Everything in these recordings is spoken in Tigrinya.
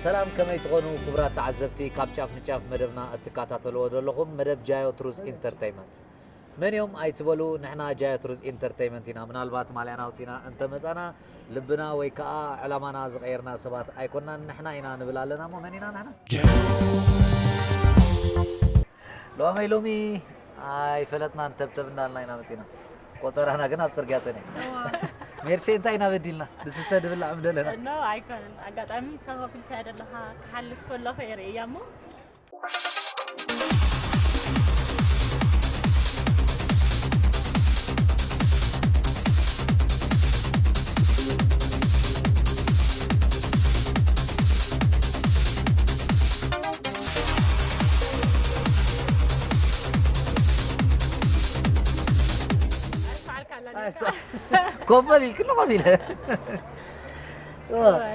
ሰላም፣ ከመይ ትኾኑ ክቡራት ተዓዘብቲ? ካብ ጫፍ ንጫፍ መደብና እትከታተልዎ ዘለኹም መደብ ጃዮ ትሩዝ ኢንተርተይመንት። መን እዮም ኣይትበሉ፣ ንሕና ጃዮ ትሩዝ ኢንተርተይመንት ኢና። ምናልባት ማልያና ኣውፂና እንተመፃና ልብና ወይ ከዓ ዕላማና ዝቐየርና ሰባት ኣይኮናን። ንሕና ኢና ንብል ኣለና እሞ መን ኢና ንሕና? ሎሚ ሎሚ ኣይፈለጥናን፣ ተብተብ እንዳልና ኢና መፂና። ቆፀራና ግን ኣብ ፅርግያ ፀኒሑ። ሜርሴ እንታይ ኢና በዲልና? ንስተ ድብላዕ ምደለና። ኖ፣ ኣይኮነን። ኣጋጣሚ ተኸፊልካዮ ዘለኻ ክሓልፍ ከለኹ እየ ርእያ እሞ። ኮበል ኢልክሉ ኮፍ ኢለ።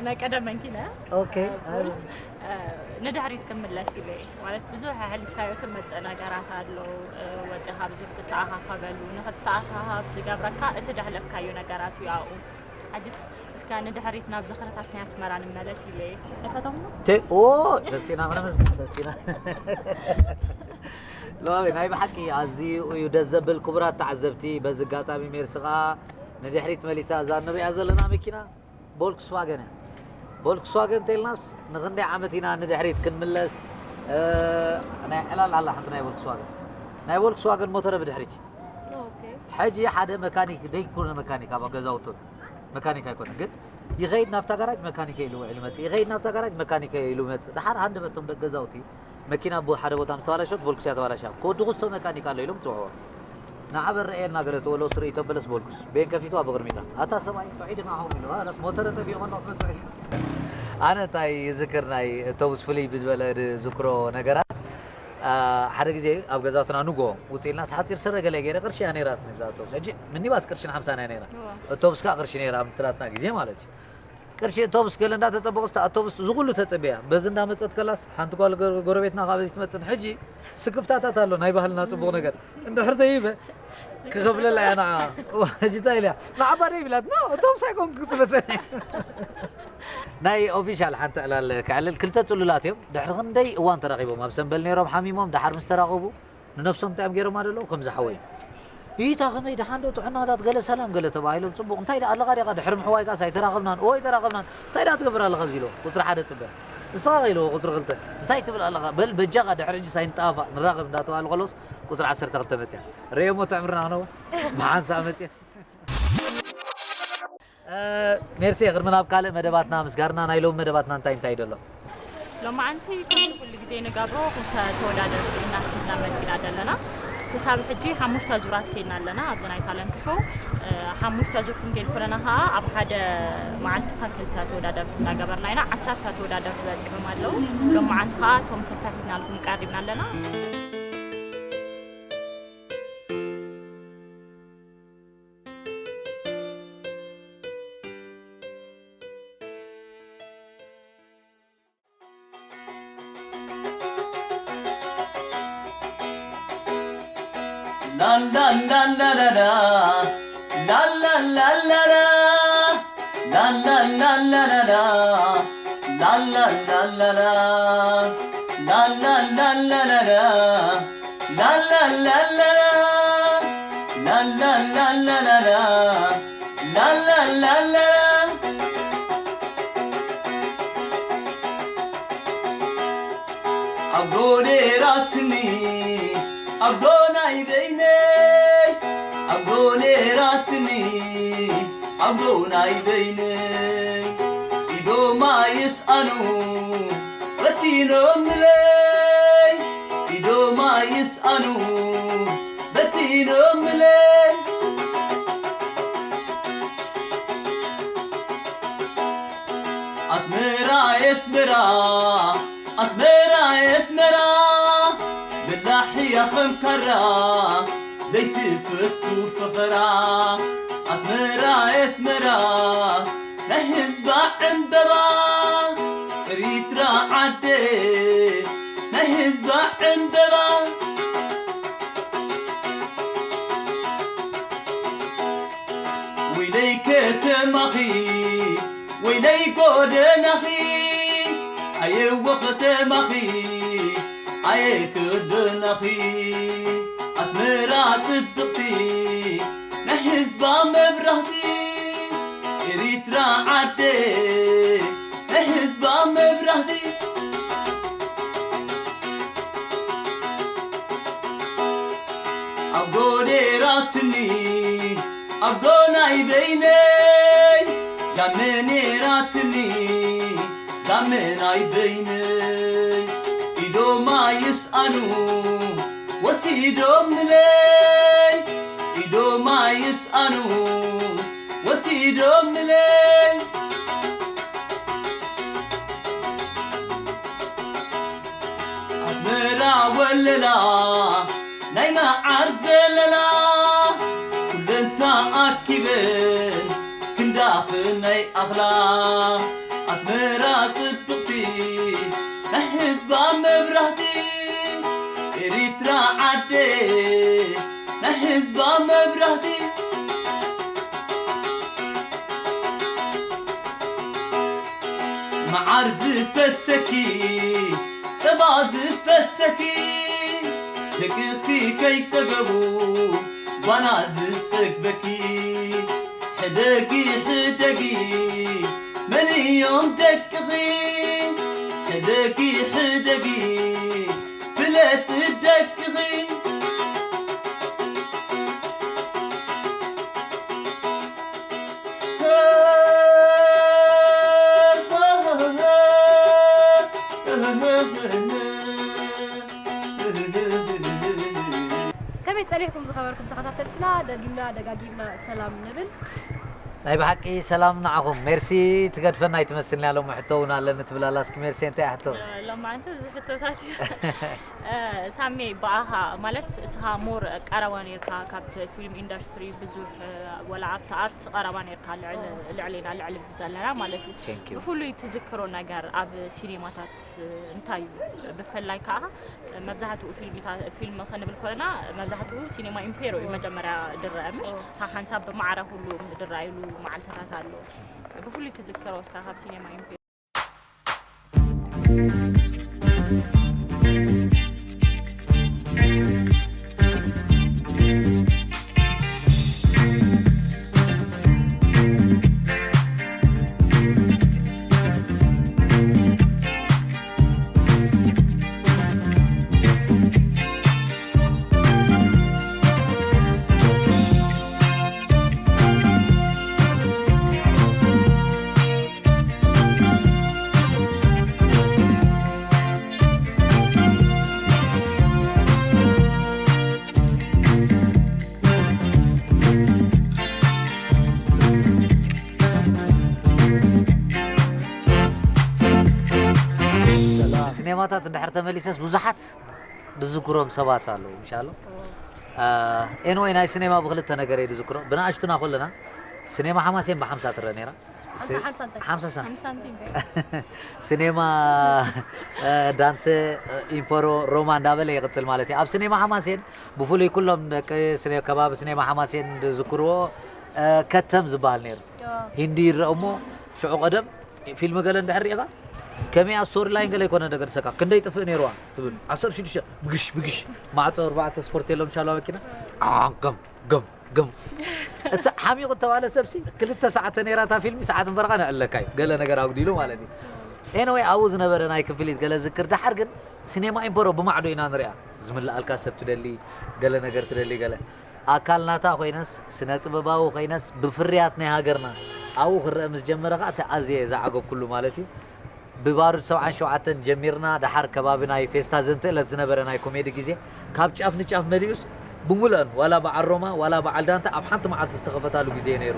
ናይ ቀደም መንኪና። ኦኬ። ንድሕሪት ክምለስ ኢለ እየ። ማለት ብዙሕ ኣሕሊፍካዮ ትመጽእ ነገራት ኣሎ። ወጺኻ ብዙሕ ትተኣኻኸበሉ፣ ንኽትተኣኻኸብ ዝገብረካ እቲ ደሕለፍካዮ ነገራት እዩ ኣብኡ። ሕጅስ እስከ ንድሕሪት ናብ ዝኽርታት ናይ ኣስመራ ንመለስ ኢለ እየ። ተፈተኹሞ? ተ-፣ ኦ፣ ተሲና፣ ምንም ተሲና። ሎሚ ናይ ብሓቂ ኣዝዩ እዩ ደስ ዘብል። ክቡራት ተዓዘብቲ፣ በዚ ኣጋጣሚ ሜርሲ ኸኣ ንድሕሪት መሊሳ እዛ ንሪኣ ዘለና መኪና ቮልክስዋገን እያ። ቮልክስዋገን እንተኢልናስ ንኽንደይ ዓመት ኢና ንድሕሪት ክንምለስ? እ፣ ናይ ዕላል ኣላ ሓንቲ ናይ ቮልክስዋገን። ናይ ቮልክስዋገን ሞተረ ብድሕሪት እዩ። ኦኬ። ሕጂ ሓደ መካኒክ፣ ደይኮነ መካኒክ ኣብ ገዛውቱ መካኒክ ኣይኮነን፣ ግን ይኸይድ ናብታ ጋራጅ መካኒክ ኢሉ ውዒሉ ይመጽእ፣ ይኸይድ ናብታ ጋራጅ መካኒክ ኢሉ ይመጽእ። ደሓር ሃንደበት እቶም ደቂ ገዛውቲ መኪና ብ-፣ ሓደ ቦታ ምስ ተባላሸወት ቮልክስ እያ ተባላሽያ። ክወዲ ክስቶ መካኒክ ኣሎ ኢሎም ጽውዕዎ። ንዓ በል ረእየልና ገለ ትበሎ ስርኢ ተበለስ ቮልክስ። ቤን ከፊትዋ ብቕድሚታ። ኣታ ሰብኣይ ጥዑይ ዲኻ ኸምኡ ኢሉ፣ ኣ፣ ላስ ሞተረ ጠፊኡ ከሎ ክትመጽእ ኢሉ። ኣነ እንታይ ይዝክር ናይ ኣውቶቡስ ፍልይ ብዝበለ ዝዝክሮ ነገራት። ኣ፣ ሓደ ግዜ ኣብ ገዛውትና ንጎ ውጽእ ኢልና፣ ሓጺር ስረ ገለ ገይረ ቅርሺ እያ ነይራትኒ ብዛ ኣውቶቡስ። ሕጂ ሚኒባስ ቅርሽን ሓምሳን እያ ነይራ። እዋ። ኣውቶቡስ ከኣ ቅርሺ ነይራ ኣብ ትላትና ግዜ ማለት እዩ። ቅርሺ ኣውቶቡስ ገለ እንዳተጸበቑ፣ ስታ ኣውቶቡስ ዝኹሉ ተጸበያ። በዚ እንዳመጸት ከላስ፣ ሓንቲ ጓል ጎረ-፣ ጎረቤትና ካብ በዚ ትመጽእ። ሕጂ ስክፍታታት ኣሎ፣ ናይ ባህልና ጽቡቕ ነገር። እንድሕር ደይበ፣ ክኸፍለላ እያ ንዓ። ሕጂ እንታይ ኢልያ? ንዓባ ደይ ኢላት፣ ኖ፣ ኣውቶቡስ ኣይኮንኩ ክስበጸኒ። ናይ ኦፊሻል ሓንቲ ዕላል ክዕልል፣ ክልተ ጽሉላት እዮም። ድሕሪ ክንደይ እዋን ተራኺቦም፣ ኣብ ሰምበል ነይሮም ሓሚሞም፣ ደሓር ምስ ተራኸቡ፣ ንነብሶም እንታይ እዮም ገይሮም ኣለዉ? ከም ዝሓወዩ። ኢታ ከመይ ደሓን ዶ ጥዕናታት ገለ ሰላም ገለ ተባሂሎም ጽቡቕ። እንታይ ደኣ ኣለኻ ዲኻ? ድሕሪ ምሕዋይ ከኣስ ኣይተራኸብናን። ኦ ኣይተራኸብናን። እንታይ ደኣ ትገብር ኣለኻ? ኣብዚ ኢልዎ። ቁጽሪ ሓደ ጽበ። ንስኻ ከ ኢልዎ ቁጽሪ ክልተ። እንታይ ትብል ኣለኻ? በል በጃኻ ድሕሪ ሕጂስ ኣይንጠፋፋእ፣ ንራኸብ እንዳተባሃሉ ከለውስ ቁጽሪ ዓሰርተ ክልተ መጽያ። ረእዮሞ ተዕምርና ክነው ብሓንሳእ መጽያ። እ፣ ሜርሲ፣ ቅድሚ ናብ ካልእ መደባትና ምስጋርና፣ ናይ ሎሚ መደባትና እንታይ እንታይ ደሎ? ሎማዓንቲ ከምቲ ኩሉ ግዜ ንገብሮ፣ ክልተ ተወዳደርቲ ኢና ሒዝና መጺና ዘለና። ክሳብ ሕጂ ሓሙሽተ ዙራት ከይድና ኣለና ኣብዚ ናይ ታለንት ሾው። እ፣ ሓሙሽተ ዙር ክንከይድ ከለና ከኣ፣ ኣብ ሓደ መዓልቲ ከ ክልተ ተወዳደርቲ እናገበርና ኢና። ዓሰርተ ተወዳደርቲ በጺሖም ኣለዉ። ሎማዓንቲ ከኣ እቶም ክልተ ሒዝናልኩም ቀሪብና ኣለና። ኣጎ ኔራትኒ ኣጎ ናይ በይነይ ኣጎ ኔራትኒ ኣጎ ናይ በይነይ ኢዶማ ይስኣኑ በቲኖምለይ ኢዶማ ይስኣኑ በቲኖምለይ ኣስመራ የስመራ ኣስመራ የስመራ ብላሕያ ከም ካራ ዘይትፈቱ ፈኸራ ኣስመራ የስመራ ናይ ህዝባ ዕምበባ ኤሪትራ ዓደ ናይ ህዝባ ዕምበባ ወይለይ ከተማኺ ወይለይ ጎደናኺ ኣየወ ከተማኺ ኣየ ክድናኺ ኣስመራ ጽብቕቲ ናይ ህዝባ መብራህቲ ኤሪትራ ዓደ ናይ ህዝባ መብራህቲ ኣብ ጎዴራትኒ ኣብ ጎናይ በይነይ ጋመ ኔራትኒ ጋመ ናይ በይነይ ኢዶማ ይስኣኑ ወሲዶምለይ ኢዶማ ይስኣኑ ወሲዶምለይ ኣስመራ ወለላ ናይ መዓር ዘለላ ኩለን ተኣኪበን ክንዳኽን ናይ ኣኽላ ኣስመራ ጽብቕቲ ናይ ህዝባ መብራህቲ ኤሪትራ ዓደ ናይ ህዝባ መብራህቲ መዓር ዝፈሰኪ ጸባ ዝፈሰኪ ደቅኺ ከይጸገቡ ጓና ዝጸግበኪ ሕደጊ ሕደጊ መን እዮም ደቅኺ ሕደጊ ሕደጊ ፍለጥ ደቅኺ ከመይ ጸኒሕኩም ዝኸበርኩም ተኸታተልትና? ደጊምና ደጋጊምና ሰላም ንብል። ናይ ብሓቂ ሰላም ንዓኹም። ሜርሲ ትገድፈና ኣይትመስልን እያ ሎሚ ሕቶ እውን ኣለኒ ትብል ኣላ። እስኪ ሜርሲ እንታይ እያ ሕቶ? ሎማዓንቲ ብዙሕ ሕቶታት እዩ። ሳሚ ብኣኻ ማለት እስኻ ሞር ቀረባ ነርካ ካብቲ ፊልም ኢንዳስትሪ ብዙሕ ወላ ኣብቲ ኣርት ቀረባ ነርካ ልዕሌና ልዕሊ እዚ ዘለና ማለት እዩ። ብፍሉይ ትዝክሮ ነገር ኣብ ሲኔማታት እንታይ እዩ? ብፍላይ ከዓ መብዛሕትኡ ፊልም ክንብል ኮለና መብዛሕትኡ ሲኔማ ኢምፔሮ እዩ መጀመርያ ድረአ ምሽ ሓንሳብ ብማዕረ ኩሉ ድረኣይሉ መዓልትታት ኣሎ። ብፍሉይ ትዝክሮ እስካ ካብ ሲኔማ ኢምፔሮ? ሲኔማታት እንድሕር ተመሊሰስ ብዙሓት ዝዝክሮም ሰባት ኣለዉ ምሻሎ። ኤንወይ ናይ ሲኔማ ብክልተ ነገር እየ ዝዝክሮ። ብንኣሽቱና ኮለና ሲኔማ ሓማሴን ብሓምሳ ትረ ነይራ። ሓምሳ ሳንቲም። ሲኔማ ዳንተ ኢምፖሮ ሮማ እንዳበለ ይቕፅል ማለት እዩ። ኣብ ሲኔማ ሓማሴን ብፍሉይ ኩሎም ደቂ ከባቢ ሲኔማ ሓማሴን ዝዝክርዎ ከተም ዝበሃል ነይሩ። ሂንዲ ይረአ እሞ ሽዑ ቀደም ፊልም ገለ እንድሕር ሪኢኻ ከመይ ስቶሪ ላይን ገለ ይኮነ ነገር ሰካ ክንደይ ጥፍእ ነይርዋ ትብል ዓሰርተ ሽዱሽተ ብግሽ ብግሽ ማዕፆ ኣርባዕተ ስፖርት የሎም ሻላ መኪና ዓንቀም ገም ገም እቲ ሓሚቑ እተባለ ሰብሲ ክልተ ሰዓት ተነይራታ ፊልሚ ሰዓት ንፈረቓ ንዕለካ እዩ ገለ ነገር ኣጉዲሉ ማለት እዩ። ኤንወይ ኣብኡ ዝነበረ ናይ ክፍሊት ገለ ዝክር ደሓር ግን ሲኔማ ኢምፖሮ ብማዕዶ ኢና ንሪኣ ዝምልኣልካ ሰብ ትደሊ ገለ ነገር ትደሊ ገለ ኣካል ናታ ኮይነስ ስነ ጥበባዊ ኮይነስ ብፍርያት ናይ ሃገርና ኣብኡ ክረአ ምስ ጀመረ ከዓ እቲ ኣዝየ ዝዓገብኩሉ ማለት እዩ። ብባሩድ ሰብዓን ሸውዓተን ጀሚርና ደሓር ከባቢ ናይ ፌስታ ዘንትእለት ዝነበረ ናይ ኮሜዲ ግዜ ካብ ጫፍ ንጫፍ መሊኡስ ብሙሉአን ዋላ በዓል ሮማ ዋላ በዓል ዳንታ ኣብ ሓንቲ መዓልቲ ዝተኸፈታሉ ግዜ ነይሩ።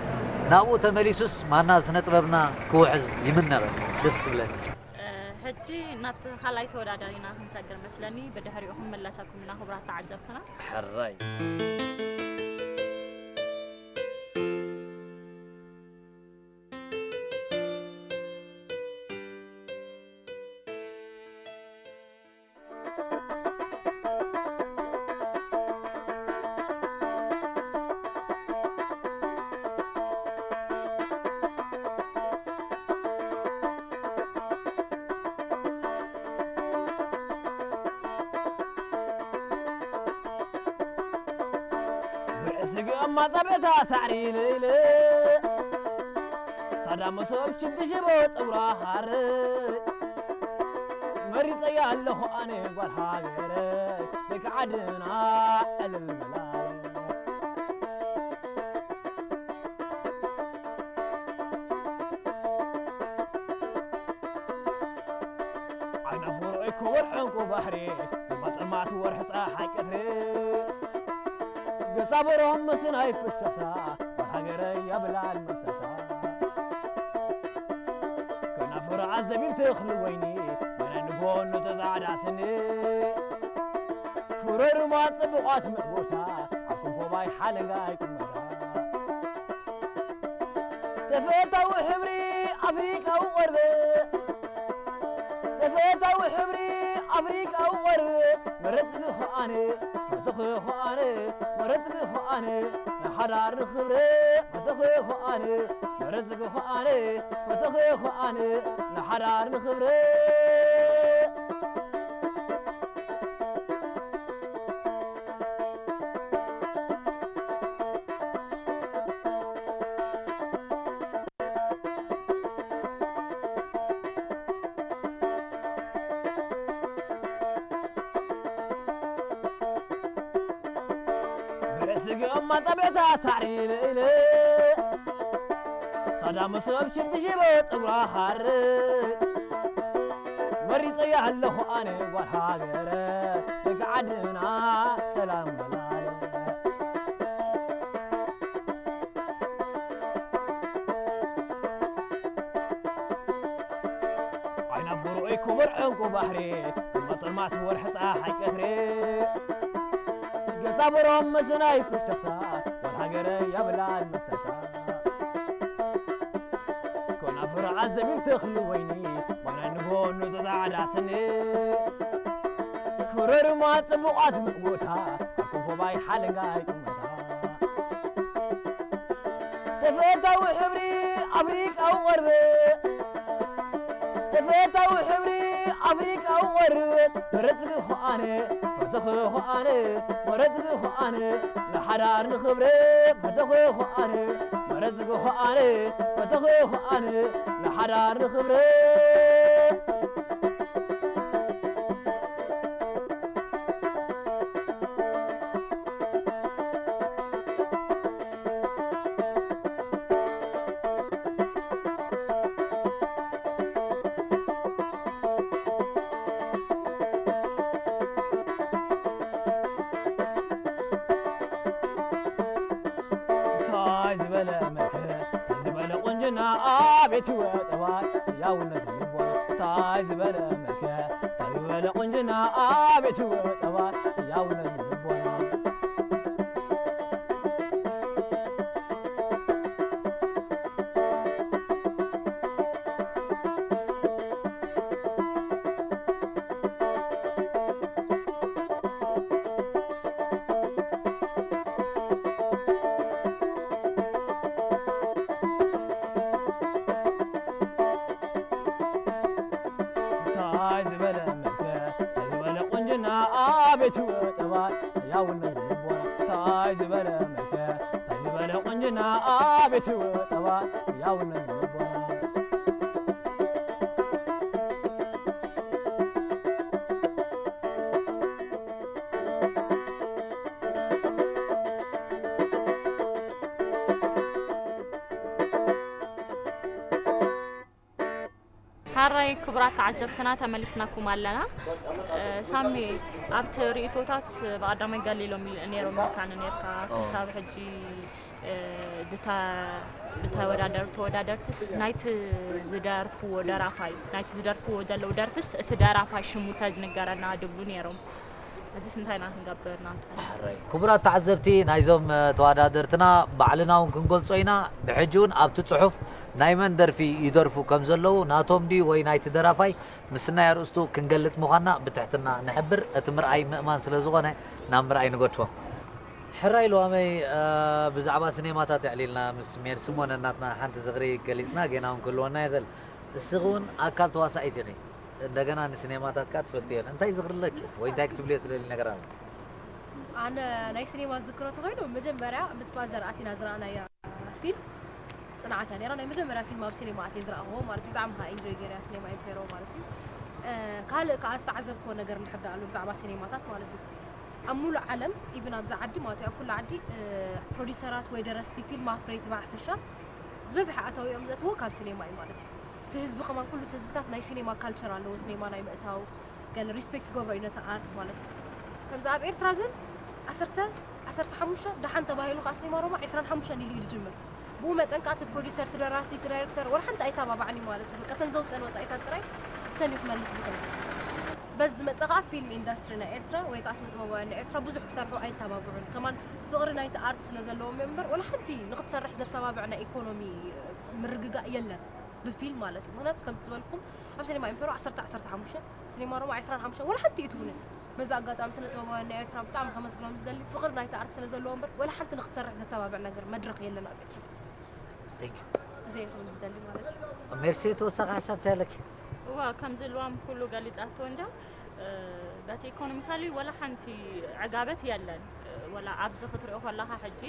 ናብኡ ተመሊሱስ ማና ስነ ጥበብና ክውሕዝ ይምነ በቃ ደስ ዝብለኒ። ሕጂ ናብቲ ካልኣይ ተወዳዳሪና ክንሰግር መስለኒ ብድሕሪኡ ክንምለሰኩም ኢና ክቡራት ተዓዘብትና። ሕራይ። ዝግእማ ጸበታ ሳዕሪ ኢለ ኢለ ሳዳ መሶብ ሽብሽቦ ጸጉራ ሃረ መሪጸያ ኣለኹ ኣነ ጓል ሃገረ ደቂ ዓድና ዕልል በላለ። ዓይና ፍሩይ ክቡር ዕንቁ ባሕሪ፣ እማ ጸልማት ወርሒ ጸሓይ ቀትሪ፣ ገጻ በሮም ምስናይ ፍሽኽታ፣ ጓል ሃገረይ ያብላል መሰታ። ከናፍራ ኣዘቢብ ተኽሊ ወይኒ፣ መነን ጎኑ ተጻዕዳ ስኒ፣ ክረሩማ ጽቡቓት መዕጎታ፣ ኣብ ኮንኮባይ ሓለንጋይ ቁመታ። ተፈታዊ ሕብሪ ኣፍሪቃዊ ቆርበት፣ ተፈታዊ ሕብሪ ኣፍሪቃዊ ቆርበት፣ መረጽኪ ኸኣነ፣ ፈተኺ ኸኣነ፣ መረጽኪ ኸኣነ፣ ንሓዳር ንኽብረ፣ ፈተኺ ኸኣነ፣ መረጽኪ ኸኣነ፣ ፈተኺ ኸኣነ፣ ንሓዳር ንኽብረ። ብርስግ እማ ጸብዕታ ሳዕሪ ኢለ ኢለ ሳዳ መሶብ ሽንቲ ሽቦ ጸጉራ ሃረ መሪጸያ ኣለኹ ኣነ ጓል ሃገረ ደቂ ዓድና ሰላም በላለ። ዓይና ፍሩይ ክቡር ዕንቁ ባሕሪ መጠልማት ወርሒ ፀሓይ ቀትሪ ገፃ በሮም መስናይ ፍሽኽታ ጓል ሃገረ ያብላል መሰታ ኮና ፍርዓት ዘቢብ ተኽሊ ወይኒ ማና ንጎኑ ተዛዕዳ ስኒ ክረርማ ፅቡቓት ምእጎታ ኣብ ኮንኮባይ ሓለንጋይ ቁመታ ተፈታዊ ሕብሪ ኣፍሪቃዊ ቆርበት ተፈታዊ ሕብሪ ኣፍሪቃዊ ቆርበት መረፅኪ ኸኣነ ፈተኺ ኸኣነ መረፅኪ ኸኣነ ንሓዳር ንኽብረ ፈተኺ ኸኣነ መረፅኪ ኸኣነ ፈተኺ ኸኣነ ንሓዳር ንኽብረ እንታይ ዝበለ መልክዕ እንታይ ዝበለ ቁንጅና ኣቤት ህይወት ጠባይ ያውነት ልቦና እንታይ ዝበለ መልክዕ እንታይ ዝበለ ቁንጅና ኣቤት ህይወት ጠባይ ያውነት ልቦና እንታይ ዝበለ መልክዕ እንታይ ዝበለ ቁንጅና ኣቤት ህይወት ጠባይ ያውነት ልቦና እንታይ ዝበለ መልክዕ እንታይ ዝበለ ቁንጅና ኣቤት ህይወት ጠባይ ያውነት ልቦና ሓራይ ክቡራት ተዓዘብትና ተመሊስናኩም ኣለና። ሳሚ ኣብቲ ርእይቶታት ብቐዳማይ ገሊሎም ነይሮም ኢልካኒ ነርካ ክሳብ ሕጂ ዝተወዳደሩ ተወዳደርትስ ናይቲ ዝደርፍዎ ደራፋይ ናይቲ ዝደርፍዎ ዘለዉ ደርፍስ እቲ ደራፋይ ሽሙ ተዝንገረና ድብሉ ነይሮም። ሕጂስ እንታይ ኢና ክንገብር ናቱ? ሕራይ ክቡራት ተዓዘብቲ ናይዞም ተወዳደርትና ባዕልና እውን ክንገልጾ ኢና። ብሕጂ እውን ኣብቲ ጽሑፍ ናይ መን ደርፊ ይደርፉ ከም ዘለዉ ናቶም ድዩ ወይ ናይቲ ደራፋይ ምስናይ ኣርእስቱ ክንገልጽ ምዃንና ብትሕትና ንሕብር። እቲ ምርኣይ ምእማን ስለ ዝኾነ ናብ ምርኣይ ንገድፎ። ሕራይ ልዋመይ ብዛዕባ ስኔማታት ኣዕሊልና ምስ ሜርሲ ሞነ እናትና ሓንቲ ዝኽሪ ገሊጽና ጌና እውን ክህልወና ይኽእል። እስኺ እውን ኣካል ተዋሳኢት ኢኺ። እንደገና ንስኔማታት ከኣ ትፈትዮ ኢኺ። እንታይ ዝኽሪ ኣለኪ ወይ እንታይ ክትብልዮ ትደልዪ ነገር ኣሎ? ኣነ ናይ ሲኔማ ዝዝክሮ ተኾይኑ፣ መጀመርያ ምስ ፋዘር ኣቲና ዝረኣናያ ፊልም ጽንዓት እያ ነይራ። ናይ መጀመርያ ፊልም ኣብ ሲኔማ ኣትየ ዝረኣኽዎ ማለት እዩ። ብጣዕሚ ከዓ ኢንጆይ ገይረ ሲኔማ ኢምፔሮ ማለት እዩ። ካልእ ከዓ ዝተዓዘብክዎ ነገር ንሕዳኣሉ ብዛዕባ ሲኔማታት ማለት እዩ። ኣብ ሙሉእ ዓለም ኢቭን ኣብዛ ዓዲ ማለት እዩ ኣብ ኩሉ ዓዲ ፕሮዲሰራት ወይ ደረስቲ ፊልም ኣፍረይቲ ብሓፈሻ ዝበዝሐ ኣታዊኦም ዘእትዎ ካብ ሲኔማ እዩ ማለት እዩ። እቲ ህዝቢ ከማን ኩሉ እቲ ህዝብታት ናይ ሲኔማ ካልቸር ኣለዎ። ሲኔማ ናይ ምእታው ገለ ሪስፔክት ገብሮ እዩ ነቲ ኣርት ማለት እዩ። ከምዚ ኣብ ኤርትራ ግን ዓሰርተ ዓሰርተ ሓሙሽተ ደሓን ተባሂሉ ከዓ ሲኔማ ሮማ ዕስራን ሓሙሽተን ኢሉ እዩ ዝጅምር። ብኡ መጠን ከዓ እቲ ፕሮዲሰር፣ እቲ ደራሲ፣ እቲ ዳይሬክተር ወላ ሓንቲ ኣይተባባዕን እዩ ማለት እዩ። በቃ እተን ዘውፀን ወፃኢታት ጥራይ ሰን እዩ ክመልስ ዝኽእል። በዚ ዝመፀ ከዓ ፊልም ኢንዳስትሪ ናይ ኤርትራ ወይ ከዓ ስነ ጥበባውያን ናይ ኤርትራ ብዙሕ ክሰርሑ ኣይተባብዑን። ከማን ፍቕሪ ናይቲ ኣርት ስለ ዘለዎም እምበር ወላ ሓንቲ ንክትሰርሕ ዘተባብዕ ናይ ኢኮኖሚ ምርግጋእ የለን ብፊልም ማለት እዩ። ምክንያቱ ከምቲ ዝበልኩም ኣብ ሲኔማ ኢምፔሮ ዓሰርተ ዓሰርተ ሓሙሽተ፣ ሲኔማ ሮማ ዕስራን ሓሙሽተን ወላ ሓንቲ ይትውንን። በዚ ኣጋጣሚ ስነ ጥበባውያን ናይ ኤርትራ ብጣዕሚ ከመስግኖም ዝደሊ ፍቕሪ ናይቲ ኣርት ስለ ዘለዎ እምበር ወላ ሓንቲ ንክትሰርሕ ዘተባብዕ ነገር መድረኽ የለን ኣብ ኤርትራ። Thank you። እዚ ይኹን ዝደሊ ማለት እዩ። ሜርሲ፣ ተወሳኺ ሓሳብ እንታይ ኣለኪ? እዋ ከምዚ ልዋም ኩሉ ገሊጻቶ እንዳ በቲ ኢኮኖሚካሊ ወላ ሓንቲ ዕጋበት የለን። ወላ ኣብዚ ክትሪኦ ከለኻ ሕጂ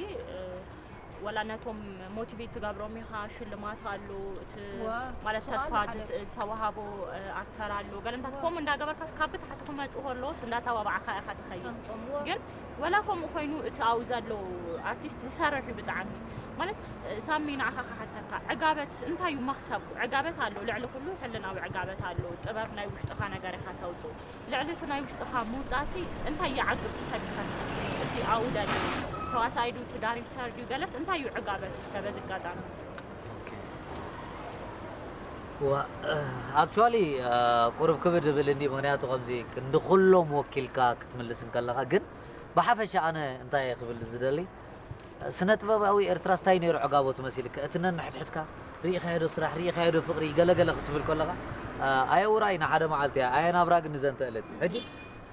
ወላ ነቶም ሞቲቬት ትገብሮም ኢኻ፣ ሽልማት ኣሎ፣ እቲ ዋ፣ ማለት ሰው ተስፋ ኣሎ ሓደ። ዝት- ዝተዋሃቦ ኣክተር ኣሎ፣ ገለ እንታት ከምኡ እንዳገበርካስ ካብ ብታሕቲ ክመፁ ከለዎስ እንዳተባባዕካ ኢኻ ትኸይድ። ከምጾምዎ። ግን ወላ ከምኡ ኮይኑ እቲ ኣብኡ ዘሎ ኣርቲስት ዝሰርሕ እዩ ብጣዕሚ ማለት ሳሚ ንዓኻ ክሓተካ ዕጋበት እንታይ እዩ መክሰብ ዕጋበት ኣሎ ልዕሊ ኩሉ ሕልናዊ ዕጋበት ኣሎ ጥበብ ናይ ውሽጥኻ ነገር ኢኻ ተውፅኡ ልዕሊ እቲ ናይ ውሽጥኻ ምውፃእሲ እንታይ ይዓግብ ትሰብ ኢኻ ትመስል እቲ ኣብኡ ደሊ ተዋሳኢ ድዩ እቲ ዳይሬክተር ድዩ ገለስ እንታይ እዩ ዕጋበት እስከ በዚ ኣጋጣሚ ዋ ኣክቹዋሊ ቁርብ ክብድ ዝብል እንዲ ምክንያቱ ከምዚ ክንዲ ኩሎም ወኪልካ ክትምልስ እንከለካ ግን ብሓፈሻ ኣነ እንታይ እየ ክብል ዝደሊ ስነ ጥበባዊ ኤርትራ ስታይ ነይሩ ዕጋቦ ትመሲልካ እቲ ነንሕድሕድካ ርኢኻዮ ዶ ስራሕ ርኢኻዮ ዶ ፍቅሪ ገለገለ ክትብል ከለካ ኣየውራይና ሓደ መዓልቲ እያ ኣየናብራ ግን ንዘንተ እለት እዩ ሕጂ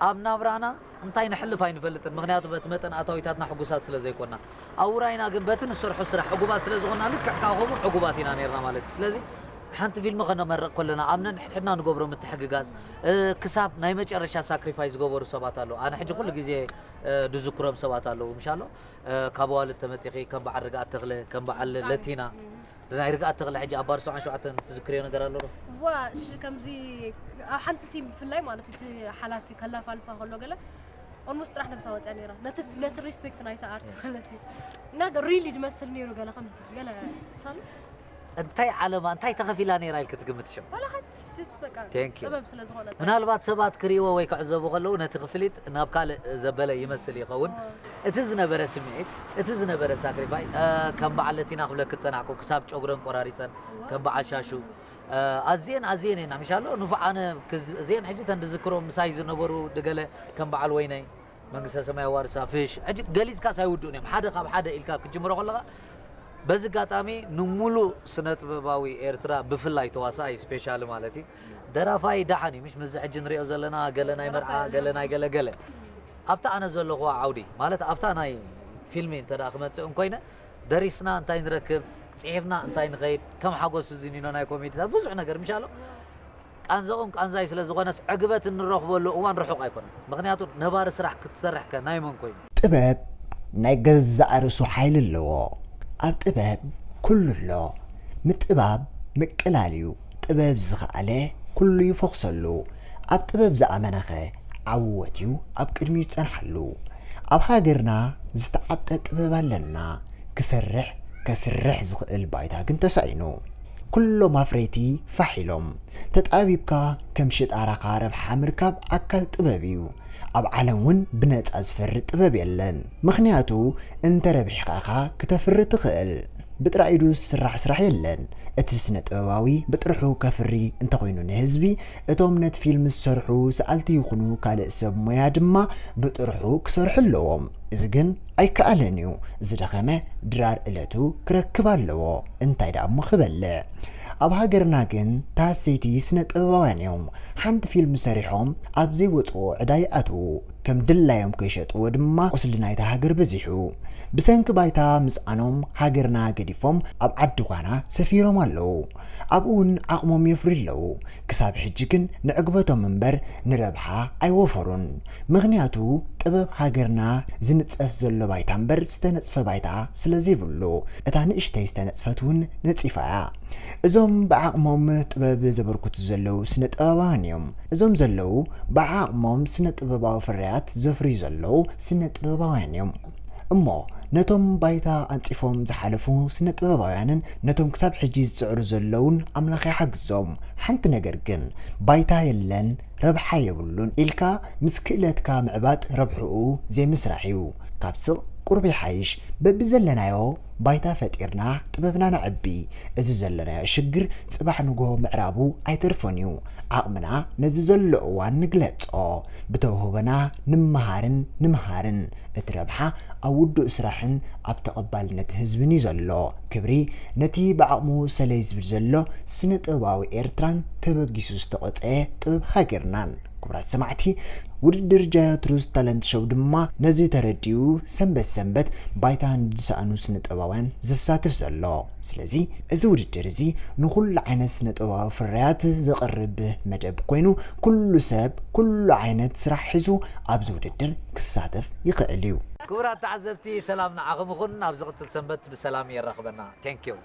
ኣብ ናብራና እንታይ ንሕልፍ ኣይንፈልጥን ምክንያቱ በቲ መጠን ኣታዊታትና ሕጉሳት ስለ ዘይኮና ኣብ ውራይና ግን በቲ ንሰርሖ ስራሕ ዕጉባት ስለ ዝኾና ልክዕ ካብ ከምኡ ዕጉባት ኢና ነርና ማለት እዩ ስለዚ ሓንቲ ፊልም ከነመርቕ ከለና ኣብ ነንሕድሕድና ንገብሮ ምትሕግጋዝ ክሳብ ናይ መጨረሻ ሳክሪፋይ ዝገበሩ ሰባት ኣለዉ ኣነ ሕጂ ኩሉ ግዜ ድዝክሮም ሰባት ኣለዉ ምሻሎ ካብ ኣዋልድ ተመፂኺ ከም በዓል ርግኣት ተኽለ ከም በዓል ለቲና ናይ ርግኣት ተኽለ ሕጂ ኣብ ባር ሰብዓን ሸውዓተን ትዝክርዮ ነገር ኣሎ ዶ ዋ እሺ ከምዚ ኣብ ሓንቲ ሲም ብፍላይ ማለት እቲ ሓላፊ ከላፋልፋ ከሎ ገለ ኦልሞስት ጥራሕ ነብሳ ወፅያ ነይራ ነቲ ነቲ ሪስፔክት ናይቲ ኣርት ማለት እዩ እና ሪሊ ድመስል ነይሩ ገለ ከምዚ ገለ ሻሉ እንታይ ዓለማ እንታይ ተኸፊላ ነይራ ኢልክ ትግምት ሽም ዋላ ሓንቲ ጀስት በቃ Thank you። ጥበብ ስለ ዝኾነ ምናልባት ሰባት ክርእይዎ ወይ ክዕዘቡ ከለዉ ነቲ ክፍሊት ናብ ካልእ ዘበለ ይመስል ይኸውን እቲ ዝነበረ ስምዒት እቲ ዝነበረ ሳክሪፋይ ከም በዓል ለቲና ክብለክ ዝፀናሕኩ ክሳብ ጨጉረን ቆራሪፀን ከም በዓል ሻሹ ኣዝየን ኣዝየን እየን ምሻሎ ንፉዓነ እዚአን ሕጂ ተን ዝዝክሮ ምሳይ ዝነበሩ ድገለ ከም በዓል ወይነይ መንግስተ ሰማይ ኣዋርሳ ፍሽ ሕጂ ገሊፅካስ ኣይውድኡን እዮም ሓደ ካብ ሓደ ኢልካ ክትጅምሮ ከለካ በዚ ኣጋጣሚ ንሙሉእ ስነ ጥበባዊ ኤርትራ ብፍላይ ተዋሳኣይ ስፔሻሊ ማለት እዩ ደራፋይ ደሓን እዩ ምሽ ምዚ ሕጂ ንሪኦ ዘለና ገለ ናይ መርዓ ገለ ናይ ገለ ገለ ኣብታ ኣነ ዘለኹዋ ዓውዲ ማለት ኣብታ ናይ ፊልሚ እንተ ክመፅእ እንኮይነ ደሪስና እንታይ ንረክብ ፅሒፍና እንታይ ንኸይድ ከም ሓጎስ ዝኒኖ ናይ ኮሜዲታት ብዙሕ ነገር ምሻሎ ቃንዛኦም ቃንዛይ ስለ ዝኾነስ ዕግበት እንረኽበሉ እዋን ርሑቕ ኣይኮነን። ምኽንያቱ ነባሪ ስራሕ ክትሰርሕ ከ ናይ መን ኮይኑ? ጥበብ ናይ ገዛእ ርእሱ ሓይሊ ኣለዎ። ኣብ ጥበብ ኩሉ ኣሎ። ምጥባብ ምቅላል እዩ። ጥበብ ዝኸኣለ ኩሉ ይፎኽሰሉ። ኣብ ጥበብ ዝኣመነኸ ዓወት እዩ ኣብ ቅድሚኡ ዝጸንሓሉ። ኣብ ሃገርና ዝተዓጠ ጥበብ ኣለና። ክሰርሕ ከስርሕ ዝኽእል ባይታ ግን ተሳኢኑ። ኩሎም ኣፍረይቲ ፋሕ ኢሎም። ተጣቢብካ ከም ሽጣራኻ ረብሓ ምርካብ ኣካል ጥበብ እዩ። ኣብ ዓለም እውን ብነጻ ዝፈሪ ጥበብ የለን። ምኽንያቱ እንተ ረቢሕካ ኢኻ ክተፍሪ ትኽእል። ብጥራይ ኢዱ ዝስራሕ ስራሕ የለን። እቲ ስነ ጥበባዊ ብጥርሑ ከፍሪ እንተኾይኑ ንህዝቢ፣ እቶም ነቲ ፊልም ዝሰርሑ ሰኣልቲ ይኹኑ ካልእ ሰብ ሞያ ድማ ብጥርሑ ክሰርሑ ኣለዎም። እዚ ግን ኣይከኣልን እዩ። ዝደኸመ ድራር እለቱ ክረክብ ኣለዎ። እንታይ ደኣ እሞ ክበልዕ? ኣብ ሃገርና ግን ተሃሰይቲ ስነ ጥበባውያን እዮም። ሓንቲ ፊልም ሰሪሖም ኣብ ዘይወፅኦ ዕዳ ይኣትዉ። ከም ድላዮም ከይሸጥዎ ድማ ቁስሊ ናይታ ሃገር በዚሑ። ብሰንኪ ባይታ ምጽዓኖም ሃገርና ገዲፎም ኣብ ዓዲ ጓና ሰፊሮም ኣለዉ። ኣብኡ እውን ዓቕሞም የፍርዩ ኣለዉ። ክሳብ ሕጂ ግን ንዕግበቶም እምበር ንረብሓ ኣይወፈሩን። ምኽንያቱ ጥበብ ሃገርና ዝንጸፍ ዘሎ ባይታ እምበር ዝተነጽፈ ባይታ ስለ ዘይብሉ፣ እታ ንእሽተይ ዝተነጽፈት እውን ነጺፋ እያ። እዞም ብዓቕሞም ጥበብ ዘበርክቱ ዘለዉ ስነ ጥበባውያን እዮም። እዞም ዘለዉ ብዓቕሞም ስነ ጥበባዊ ፍርያት ዘፍርዩ ዘለዉ ስነ ጥበባውያን እዮም። እሞ ነቶም ባይታ ኣንጺፎም ዝሓለፉ ስነ ጥበባውያንን ነቶም ክሳብ ሕጂ ዝጽዕሩ ዘለዉን ኣምላኽ ይሓግዞም። ሓንቲ ነገር ግን፣ ባይታ የለን፣ ረብሓ የብሉን ኢልካ ምስ ክእለትካ ምዕባጥ ረብሕኡ ዘይምስራሕ እዩ። ካብ ስቕ ቁሩብ ይሓይሽ። በብዘለናዮ ባይታ ፈጢርና ጥበብና ነዕቢ። እዚ ዘለናዮ ሽግር ጽባሕ ንግሆ ምዕራቡ ኣይተርፎን እዩ። ዓቕምና ነዚ ዘሎ እዋን ንግለጾ። ብተውህቦና ንምሃርን ንምሃርን። እቲ ረብሓ ኣብ ውዱእ ስራሕን ኣብ ተቐባልነት ህዝብን እዩ ዘሎ። ክብሪ ነቲ ብዓቕሙ ሰለይ ዝብል ዘሎ ስነ ጥበባዊ ኤርትራን ተበጊሱ ዝተቖጸየ ጥበብ ሃገርናን። ክቡራት ሰማዕቲ፣ ውድድር ጃዮ ትሩዝ ታለንት ሾው ድማ ነዚ ተረዲኡ ሰንበት ሰንበት ባይታ ንዝሰኣኑ ስነ ጥበባውያን ዘሳትፍ ዘሎ። ስለዚ እዚ ውድድር እዚ ንኹሉ ዓይነት ስነ ጥበባዊ ፍርያት ዘቕርብ መደብ ኮይኑ፣ ኩሉ ሰብ ኩሉ ዓይነት ስራሕ ሒዙ ኣብዚ ውድድር ክሳተፍ ይኽእል እዩ። ክቡራት ተዓዘብቲ፣ ሰላም ንዓኹም ይኹን። ኣብ ዝቕጽል ሰንበት ብሰላም የራኽበና። Thank you።